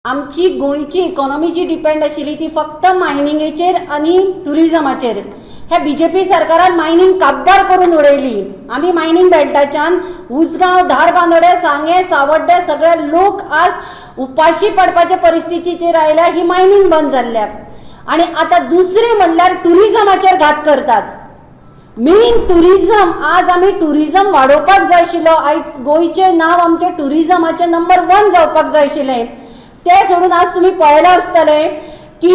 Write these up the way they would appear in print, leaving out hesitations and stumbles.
आमची गोंयची इकॉनॉमी जी डिपेंड आशिल्ली ती फक्त मायनिंगेचेर आनी टुरिजमाचेर. ह्या बीजेपी सरकारान मायनींग काबार करून उडयली. आमी मायनींग बेल्टाच्यान उजगांव, धारबांदोडें, सांगें, सावड्डें सगळे लोक आज उपाशी पडपाचे परिस्थितीचेर आयल्या, ही मायनींग बंद जाल्ल्याक. आनी आतां दुसरें म्हणल्यार टुरिजमाचेर घात करतात. मेन टुरिझम, आज आमी टुरिझम वाडोवपाक जाय आशिल्लो. आयज गोंयचें नांव आमचें टुरिझमाचें नंबर वन जावपाक जाय आशिल्लें. तें सोडून आज तुमी पळयलां आसतलें की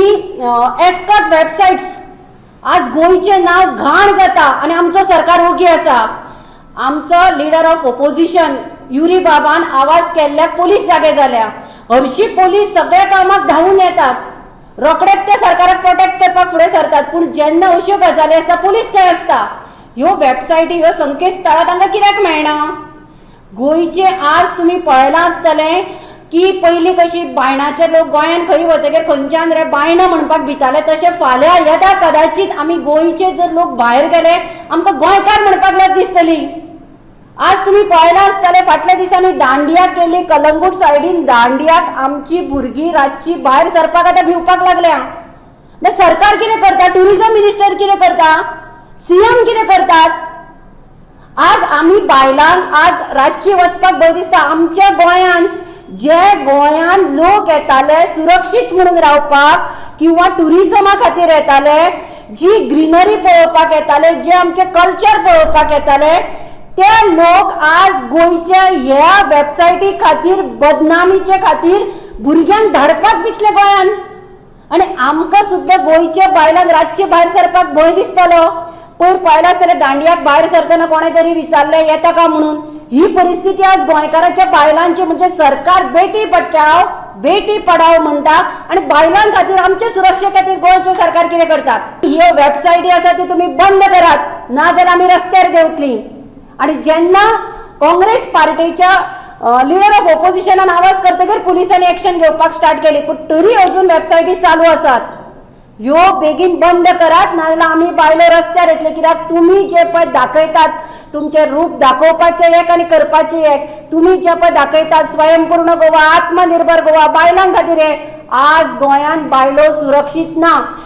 एस्कॉर्ट वेबसायट्स, आज गोंयचें नांव घाण जाता आनी आमचो सरकार ओगी आसा. आमचो लिडर ऑफ ओपोजिशन युरी बाबान आवाज केल्ल्याक पोलीस जागे जाल्या. हरशी पोलीस सगळ्या कामाक धांवून येतात, रोखडेच ते सरकाराक प्रोटेक्ट करपाक फुडें सरतात, पूण जेन्ना अश्यो गजाली आसता, पोलीस खंय आसता? ह्यो वेबसायटी, ह्यो संकेतस्थळां तांकां कित्याक मेळना? गोंयचे आज तुमी पळयलां आसतलें की पयलीं कशी बायणाचे लोक गोंयान खंय वतगीर खंयच्यान रे बायणां म्हणपाक भिताले, तशें फाल्यां येदा कदाचीत आमी गोंयचे जर लोक भायर गेले, आमकां गोंयकार म्हणपाक लज दिसतली. आज तुमी पळयलां आसतलें, फाटल्या दिसांनी दांडियाक गेली कलंगूट सायडीन. दांडियाक आमची भुरगीं रातची भायर सरपाक आतां भिवपाक लागल्या. मागीर सरकार कितें करता? टुरिझम मिनिस्टर कितें करता? सीएम कितें करतात? आज आमी बायलांक आज रातची वचपाक भंय दिसता. आमच्या गोंयान, जे गोंयान लोक येताले सुरक्षीत म्हणून रावपाक किंवा टुरिझमा खातीर येताले, जी ग्रिनरी पळोवपाक येताले, जे आमचे कल्चर पळोवपाक येताले, ते लोक आज गोंयच्या ह्या वेबसायटी खातीर, बदनामीचे खातीर भुरग्यांक धाडपाक भितले गोंयान. आनी आमकां सुद्दां गोंयच्या बायलांक रातचे भायर सरपाक भंय दिसतलो. पयर पळयलां आसतलें, दांडियाक भायर सरतना कोणें तरी विचारलें, येता का म्हणून. ही परिस्थिती आज गोंयकाराच्या बायलांची. म्हणजे सरकार बेटी बचाव बेटी पढाव म्हणटा आनी बायलां खातीर, आमचे सुरक्षे खातीर गोंयचें सरकार कितें करतात? ह्यो वेबसायटी आसा ती तुमी बंद करात, ना जाल्यार आमी रस्त्यार देंवतली. आनी जेन्ना काँग्रेस पार्टीच्या लिडर ऑफ ओपोजिशनान आवाज करतकीर पुलिसांनी एक्शन घेवपाक स्टार्ट केली, पूण तरी अजून वेबसायटी चालू आसात. ह्यो बेगीन बंद करात, नाजाल्यार आमी बायलो रस्त्यार येतले. कित्याक तुमी जे पळय दाखयतात, तुमचें रूप दाखोवपाचें एक आनी करपाचें एक. तुमी जे पळय दाखयतात स्वयंपूर्ण गोवा, आत्मनिर्भर गोवा, बायलां खातीर, हे आज गोंयांत बायलो सुरक्षीत ना.